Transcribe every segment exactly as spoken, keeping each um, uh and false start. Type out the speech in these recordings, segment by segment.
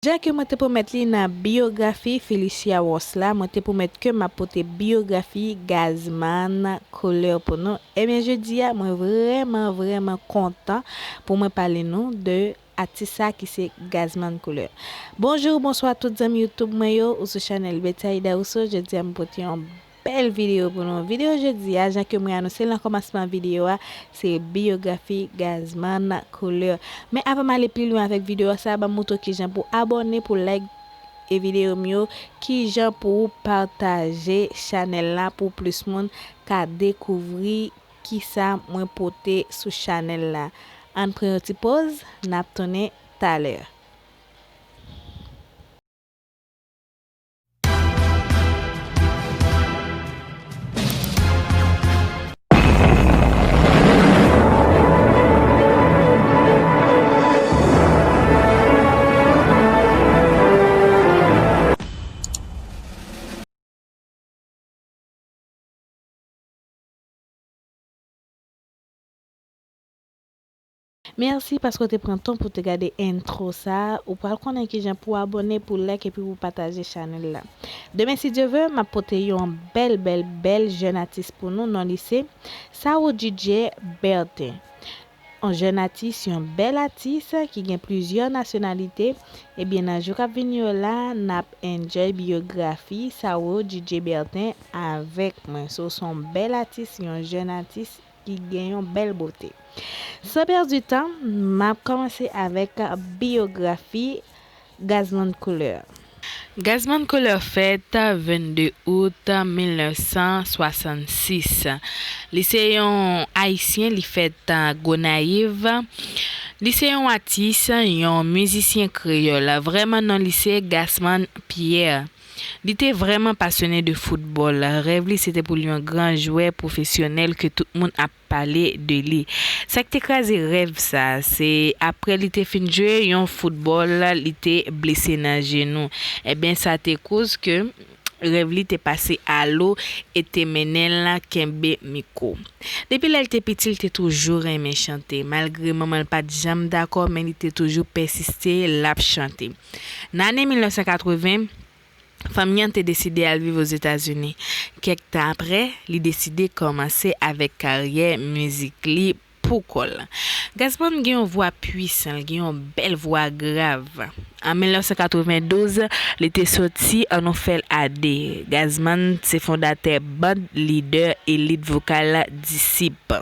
Jan ke mwen te pwomèt li nan biyografi Felicia Ross la, mwen te pwomèt ke m ap pote biyografi Gazzman Couleur pou nou. Ebyen, jodi a, mwen vrèman, vrèman kontan pou mwen pale nou de atis sa ki se Gazzman Couleur. Bonjou, bonswa tout zanmi YouTube mwen yo, ou sou chanèl Betsaïda Rousseau. Jodi a, m pote yon bèl videyo pou nou. Videyo jodi a, jan ke mwen anonse l nan kòmansman videyo a, se biyografi Gazzman Couleur. Men avan m ale pi lwen avèk videyo sa, ban m montre w kijan pou abòne, pou like e videyo m yo, kijan pou w pataje chanèl la pou plis moun ka dekouvri kisa mwen pote sou chanèl la. Ann pran yon ti poz, n ap tounen talè. Mèsi paske w te pran tan pou te gade entwo sa a. Ou pral konnen kijan pou abòne, pou like epi pou pataje chanèl la. Demen, si Dye vle, m ap pote yon bèl, bèl, bèl jèn atis pou nou, non li se Sao Djidje Bertin. Yon jèn atis, yon bèl atis ki gen plizyè nasyonalite. Ebyen, nan jou k ap vini yo la, n ap enjoy biyografi Sao Djidje Bertin avèk mwen. So, se yon bèl atis, yon jèn atis ki gen yon bèl bote. San pèdi tan, m ap kòmanse avèk biyografi Gazzman Couleur. Gazzman Couleur fèt vennde out mil nèf san swasannsis. Li se yon Ayisyen, li fèt Gonayiv. Li se yon atis, yon mizisyen kreyòl. Vrèman, non li se Gassman Pierre. Li te vrèman pasyone de foutbòl. Rèv li se te pou l yon gran jwè pwofesyonèl ke tout moun ap pale de li. Sa k te kraze rèv sa, se apre li te fin jwe yon foutbòl, li te blese nan jenou. Ebyen, sa te koz ke rèv li te pase alo e te mennen l kenbe mikwo. Depi lè l te piti, l te toujou renmen chante. Malgre manman l pa t janm dakò, men li te toujou pèsiste, l ap chante. Nan ane mil nèf san katreven, fanmi an te deside al viv Ozetazini. Kèk tan apre, li deside kòmanse avèk karyè mizik li pou kò l. Gazzman gen yon vwa pwisan, l gen yon bèl vwa grav. An mil nèf san katrevendouz, li te soti An Nou Fè L A De. Gazzman se fondatè, band lidè e lead vokal Disip.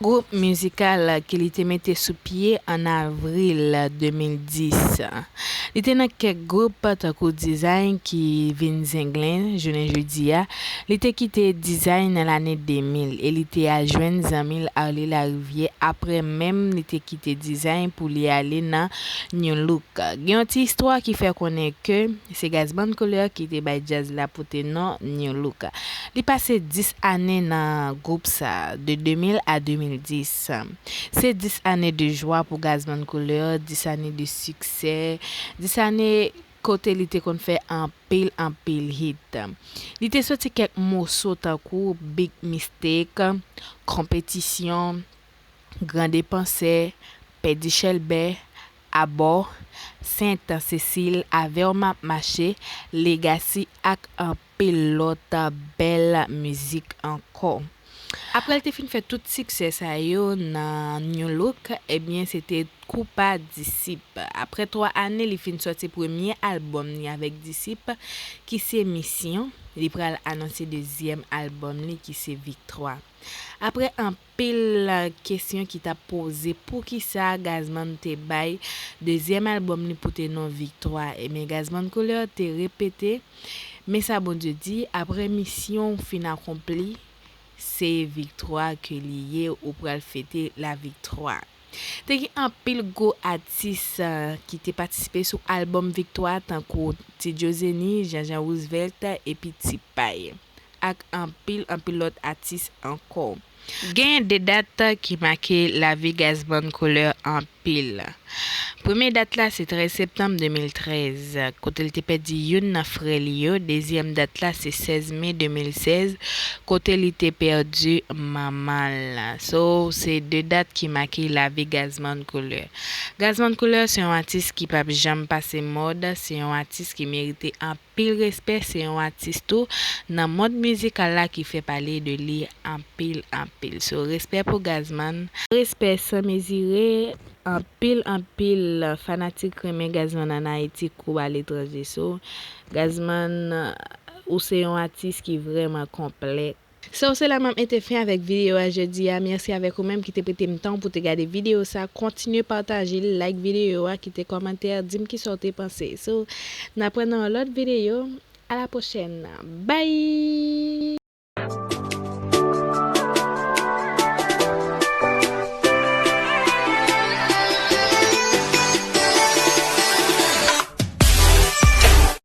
Gwoup mizikal ke li te mete sou pye an avril de mil dis. Li te nan kèk gwoup tankou Design ki vin Zenglen jounen jodi a. Li te kite Design nan lane de mil e li te al jwenn zanmi l Arly Larivière apre menm li te kite Design pou li ale nan New Look. Gen yon ti istwa ki fè konnen ke se Gazzman Couleur ki te bay djaz la pote non New Look. Li pase dis ane nan gwoup sa, de de mil a de mil dis. Se dis ane de jwa pou Gazzman Couleur, dis ane de siksè, dis ane kote li te konn fè anpil, anpil hit. Li te soti kèk moso tankou Big Mistake, Konpetisyon, Gran Depansè, Pèdi Chèlbè, Abò, Sent Sesil, Avè w m ap mache, Legacy ak anpil lòt bèl mizik ankò. Apre l te fin fè tout siksè sa yo nan New Look, ebyen, se te kou pa Disip. Apre twa ane, li fin sòti premye albòm li avèk Disip, ki se Misyon. Li pral anonse dezyèm albòm li, ki se Viktwa. Apre anpil kesyon ki t ap poze poukisa Gazzman te bay dezyèm albòm li pote non Viktwa, ebyen, Gazzman Couleur te repete, men sa Bondye di, apre misyon w fin akonpli, se viktwa ke li ye, ou pral fete laviktwa. Te gen anpil gwo atis, eh, ki te patisipe sou albòm Viktwa, tankou Ti Djozeni, Jean Jean Roosevelt, epi Ti Pay, ak anpil, anpil lòt atis ankò. Gen de dat ki make lavi Gazzman Couleur anpil. anpil. Premye dat la se trèz septanm de mil trèz, kote l te pèdi youn nan frè li yo. Dezyèm dat la se sèz me de mil sèz, kote li te pèdi manman l. So, se de dat ki make lavi Gazman Couleur. Gazman Couleur se yon atis ki p ap janm pase mòd, se yon atis ki merite anpil respè, se yon atis tou nan mond mizikal la ki fè pale de li anpil, anpil. So, respè pou Gazman, respè san mezire, anpil, anpil fanatik renmen Gazman ann Ayiti kou aletranje. So, Gazman, ou se yon atis ki vrèman konplè. So, se la m ap mete fen avèk videyo a jodi a. Mèsi avèk ou menm ki te prete m tan w pou te gade videyo sa. Kontinye pataje l, like videyo a, kite kòmantè, di m kisa w te panse. So, n ap wè nan yon lòt videyo. A la pwochèn. Bye!